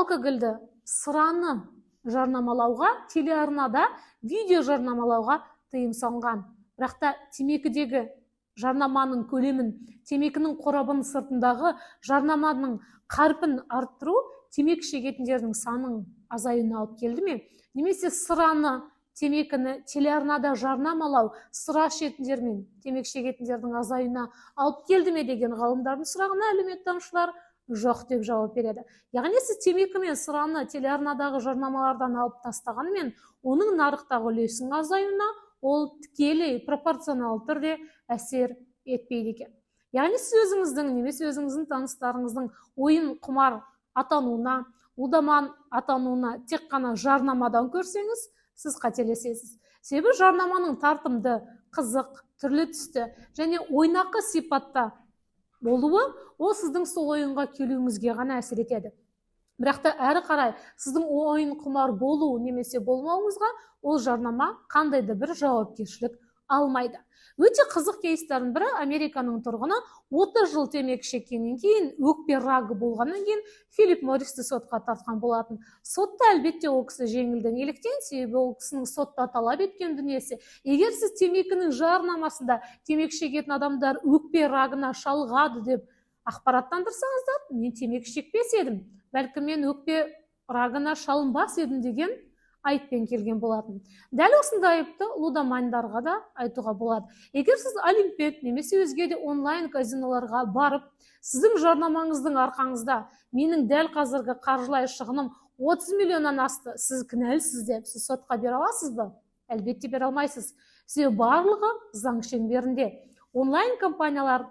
Алкогольді, сыраны жарнамалауға, телеарнада видео жарнамалауға тыйым салынған. Бірақ та темекідегі жарнаманың көлемін, темекінің қорабының сыртындағы жарнаманың қарпін арттыру темекі шегетіндердің санын азаюына алып келді ме? Немесе сыраны, темекіні телеарнада жарнамалау сыра ішетіндер мен темекі шегетіндердің азаюына алып келді ме деген ғалымдардың сұрағына әлеуметтанушылар жоқ деп жауап береді. Яғни сіз темекі мен сыраны телеарнадағы жарнамалардан алып тастағанмен, оның нарықтағы үлесінің азаюына ол тікелей пропорционалды түрде әсер етпейді екен. Яғни сіз өзіңіздің немесе өзіңіздің таныстарыңыздың ойын құмар атануына, лудоман атануына тек қана жарнамадан көрсеңіз, сіз қателесесіз. Себебі жарнаманың тартымды, қызық, түрлі түсті және ойнақы сипатта болуы ол сіздің сол ойынға келуіңізге ғана әсер етеді. Бірақ та әрі қарай сіздің ойын құмар болу немесе болмауыңызға ол жарнама қандай да бір жауапкершілік алмайды. Өте қызық кейстардың бірі: Американың тұрғыны 30 жыл темекі шеккеннен кейін, өкпе рагы болғаннан кейін Филипп Морристі сотқа тартқан болатын. Сотта, әлбетте, ол кісі жеңілді. Неліктен? Себебі ол кісінің сотта талап еткен дүниесі: егер сіз темекінің жарнамасында темекі шегетін адамдар өкпе рагына шалдығады деп ақпараттандырсаңыздар, мен темекі шекпес едім, бәлкім, мен өкпе рагына шалынбас едім деген айыппен келген болатын. Дәл осындай айыпты лудомандарға да айтуға болады. Егер сіз Олимпбет немесе өзге де онлайн казиноларға барып, сіздің жарнамаңыздың арқаңызда менің дәл қазіргі қаржылай шығыным 30 миллионнан асты, сіз кінәлісіз деп сіз сотқа бере аласыз ба? Әлбетте, бере алмайсыз. Себебі барлығы заң шеңберінде. Онлайн компаниялар,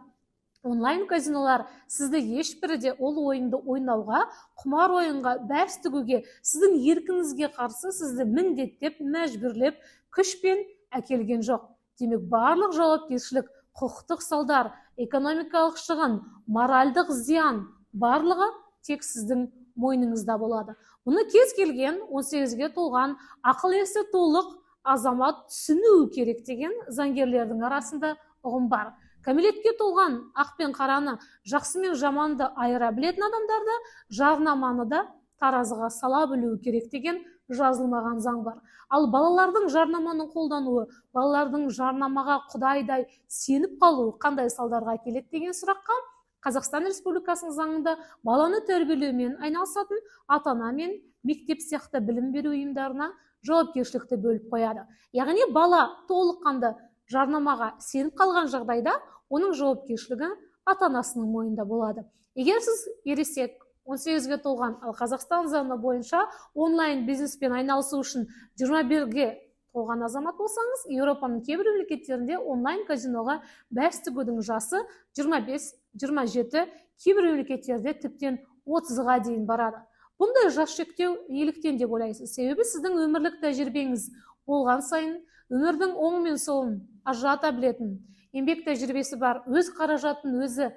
онлайн казинолар сізді ешбірі де ол ойынды ойнауға, құмар ойынға бәс тігуге, сіздің еркіңізге қарсы сізді міндеттеп, мәжбүрлеп, күшпен әкелген жоқ. Демек, барлық жауапкершілік, құқықтық салдар, экономикалық шығын, моральдық зиян барлығы тек сіздің мойныңызда болады. Мұны кез келген 18-ге толған, ақыл есі толық азамат түсінуі керек деген заңгерлердің арасында ұғым бар. Кәмелетке толған, ақ пен қараны, жақсы мен жаманды айыра білетін адамдарды жарнаманы да таразыға сала білуі керек деген жазылмаған заң бар. Ал балалардың жарнаманы қолдануы, балалардың жарнамаға құдайдай сеніп қалуы қандай салдарға әкеледі деген сұраққа Қазақстан Республикасының заңында баланы тәрбиелеумен айналысатын ата-ана мен мектеп сияқты білім беру ұйымдарына жауапкершілікті бөліп қояды. Яғни бала толыққанды жарнамаға сеніп қалған жағдайда оның жауапкершілігі ата-анасының мойнында болады. Егер сіз ересек, 18-ге толған, ал Қазақстан заңы бойынша онлайн бизнеспен айналысу үшін 21-ге толған азамат болсаңыз, Еуропаның кейбір мемлекеттерінде онлайн казиноға бәс тігудің жасы 25-27, кейбір мемлекеттерде тіптен 30-ға дейін барады. Бұндай жас шектеу неліктен деп ойлайсыз? Себебі сіздің өмірлік тәжірибеңіз болған сайын, өмірдің оң мен солын ажырата білетін, еңбек тәжірибесі бар, өз қаражатын өзі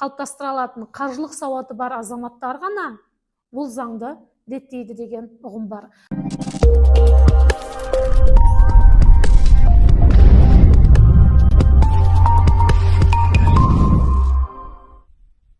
қалыптастыра алатын, қаржылық сауаты бар азаматтар ғана бұл заңды реттейді деген ұғым бар.